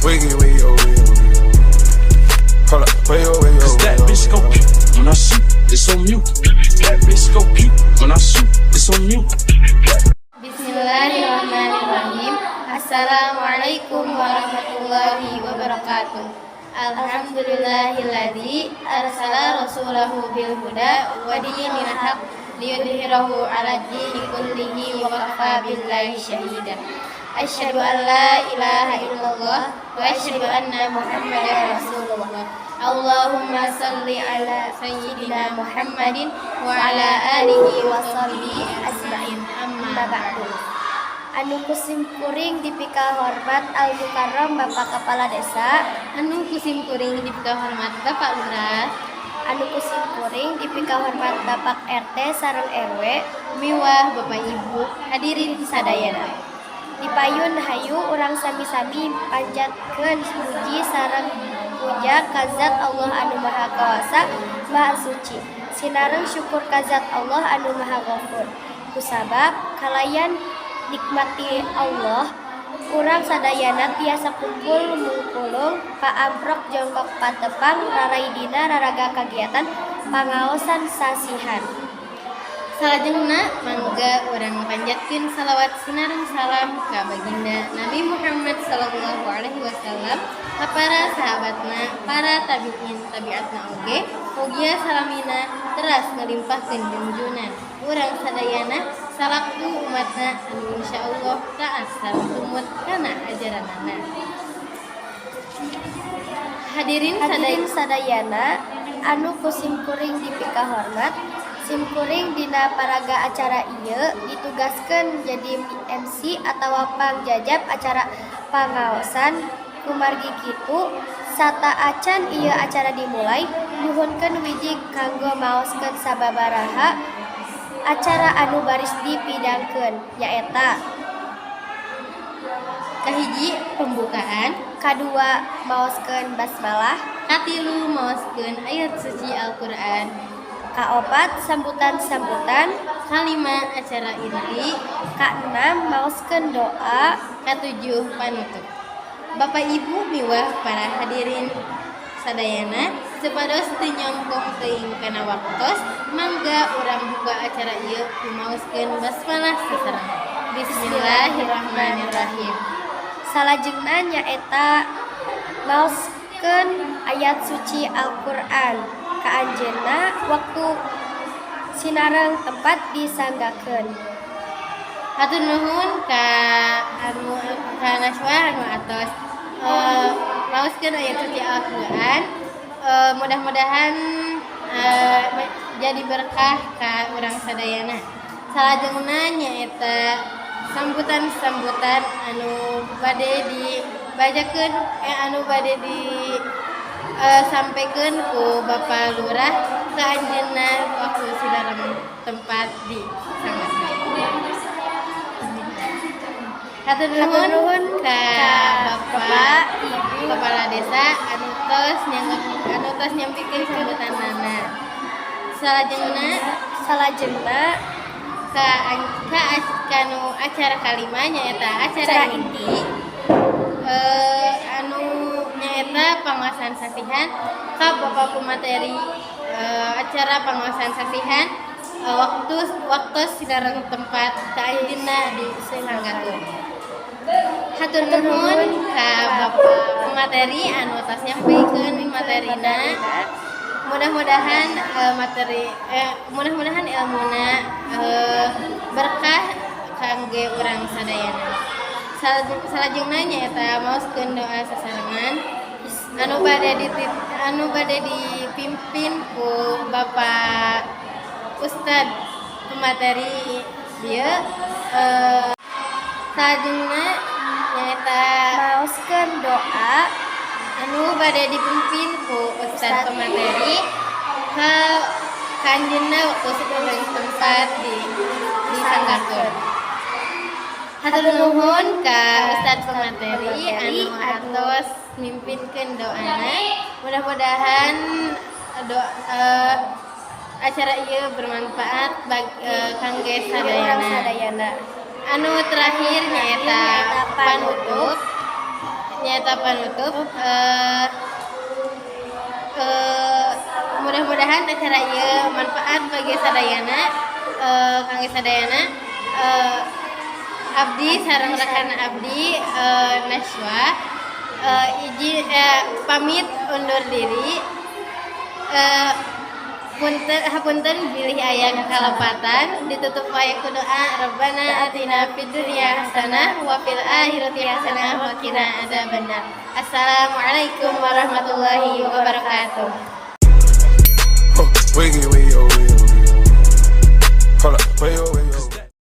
Wiggy, wiggy, oh, wiggy, oh, wiggy, oh. Hold up, wait, oh, wait, oh, Cause that wait, oh, bitch wait, go oh. pew when I shoot, it's on mute. That bitch go pew when I shoot, it's on mute. Bismillahirrahmanirrahim. Assalamualaikum warahmatullahi wabarakatuh. Alhamdulillahilladzi arsala rasulahu bil huda wa dinil haq liyudhhirahu 'ala dini kullihi wa kafa billahi syahida. Asyhadu an la ilaha illallah wa asyhadu anna Muhammadar Rasulullah. Allahumma salli ala sayyidina Muhammadin wa ala alihi wa sahbihi ajmain. Amma ba'du. Anu ku simkuring dipikahormat Al Mukarram Bapak Kepala Desa, Anu ku simkuring dipikahormat Bapak Lurah, anu ku simkuring dipikahormat Bapak RT sareng RW, miwah Bapak Ibu hadirin sadayana. Dipayun hayu urang sami-sami panjatkeun puji sareng puja ka Zat Allah anu Maha Kawasa, Maha Suci. Sinareng syukur ka Zat Allah anu Maha Ghafur. Kusabab kalayan nikmat ti Allah, urang sadayana tiasa kumpul mungkulung paamprok jongkok patepang raraidina raraga kagiatan pangaosan sasihan. Salajengna mangga urang panjatkeun salawat sinareng salam ka baginda Nabi Muhammad sallallahu alaihi wasallam, ka para sahabatna, para tabiin tabiatna oge, mugia salamina teras ngalimpahkeun junjunan urang sadayana salaku umatna anu insyaallah taat sareng tumut kana ajaranana. Hadirin Hadirin sadaya sadayana anu ku simkuring dipikahormat, simkuring dina paraga acara ieu ditugaskeun jadi MC atawa pangjajab acara pangaosan. Kumargi kitu, sateuacan ieu acara dimulai, nyuhunkeun wiji kanggo maoskeun sababaraha acara anu baris dipidangkeun, nyaeta: Kahiji, pembukaan. Kadua, maoskeun basmalah. Katilu, maoskeun ayat suci Al-Qur'an. Kaopat, sambutan-sambutan. Kalima, acara inti. Kaenam, maoskeun doa. Katujuh, panutup. Bapak Ibu miwah para hadirin sadayana, supados teu nyongkong teuing kana waktos, mangga urang buka acara ieu ku maoskeun basmalah sasarengan. Bismillahirrahmanirrahim. Salajengna nyaeta maoskeun ayat suci Al-Qur'an. Ka anjeunna waktu sinareng tempat disanggakeun. Hatur nuhun ka anu ka Naswa anu atos maoskeun ayat suci Al-Qur'an. Mudah-mudahan jadi berkah ka urang sadayana. Salajengna nyaeta sambutan-sambutan anu bade dibacakeun, anu bade di sampaikan ku Bapak Lurah. Ka anjeunna waktu sinareng tempat disanggakeun. Hatur Hatur nuhun nuhun ka ka Bapak Bapak, Ibu, Kepala Desa anu tos nyanggep, anu tos nyampikeun sambutanana. Salajengna Salajengna ka kanu acara kalima, nyaeta acara acara inti, anu nyaeta pangaosan sasihan ka Bapak pemateri. Acara pangaosan sasihan, waktu waktu sinareng tempat ka anjeunna disanggakeun. Hatur nuhun ka Bapak pemateri anu tos nyampikeun materina. Mudah-mudahan materi mudah-mudahan ilmuna berkah kangge urang sadayana. Salajengna nyaeta maoskeun doa sasarengan anu bade dipimpin ku Bapak Ustad pemateri dieu. Salajengna nyaeta maoskeun doa anu bade dipimpin ku Ustad Ustad. pemateri. Ka anjeunna waktu sareng tempat disanggakeun. Hatur nuhun ka Ustad pemateri anu atos mimpinkeun doana. Mudah-mudahan doa acara ieu bermanfaat kangge kangge urang sadayana. Sadayana. Anu terakhir nyaeta Nyaeta panutup. Panyata penutup, mudah-mudahan acara ieu manfaat bagi sadayana, kangge sadayana. Abdi sareng rekan abdi, Naswa, izin pamit undur diri. Punten, hapunten bilih aya kalepatan. Ditutup wae ku doa. Rabbana atina fid dunya hasanah wa fil akhirati hasanah wa qina adzabannar. Assalamualaikum warahmatullahi wabarakatuh. Huh, wiggy, wiggy, oh, wiggy, oh. Hold up, wait, oh.